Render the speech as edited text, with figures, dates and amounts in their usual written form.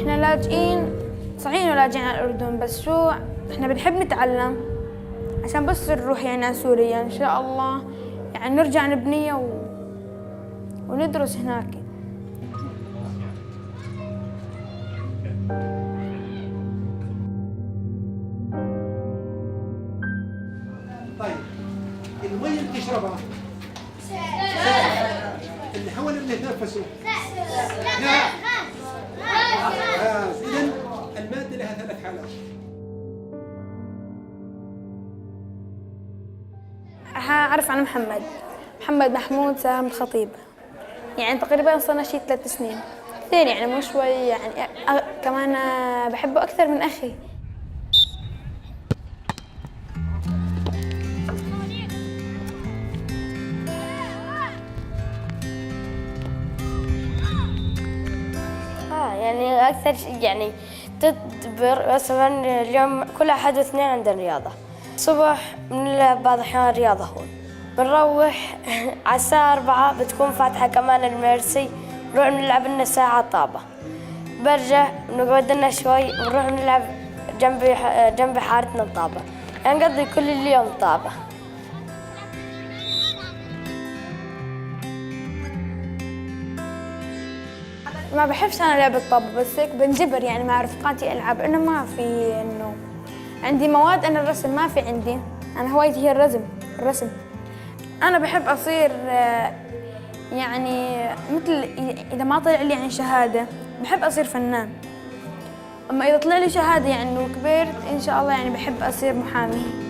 إحنا لاجئين، صحيح إنه لاجئين على الأردن، بس شو إحنا بنحب نتعلم عشان بس نروح يعني على سوريا إن شاء الله، يعني نرجع نبنيها وندرس هناك. طيب المي اللي بتشربها سائل، الهواء اللي بنتنفسه غاز، غاز. إذا المادة لها 3 حالات. أعرف عن محمد، محمد محمود سام الخطيب، يعني تقريباً صرنا شي 3 سنين، كثير يعني مو شوي، يعني كمان بحبه أكثر من أخي. يعني أكثر شيء يعني تدبر مثلاً اليوم كل أحد واثنين عندنا رياضة، الصبح بنلعب بعض الأحيان رياضة هون، بنروح على الساعة 4 بتكون فاتحة كمان الميرسي، نروح نلعب لنا ساعة طابة، برجع بنقعد لنا شوي ونروح نلعب جنب حارتنا الطابة، يعني نقضي كل اليوم طابة. ما بحبش أنا لعب الطابة، بس هيك بنجبر يعني مع رفقاتي ألعب، إنه ما في إنه عندي مواد، أنا الرسم ما في عندي، أنا هوايتي هي الرسم. أنا بحب أصير، يعني مثل إذا ما طلع لي يعني شهادة بحب أصير فنان، أما إذا طلع لي شهادة يعني وكبرت إن شاء الله يعني بحب أصير محامي.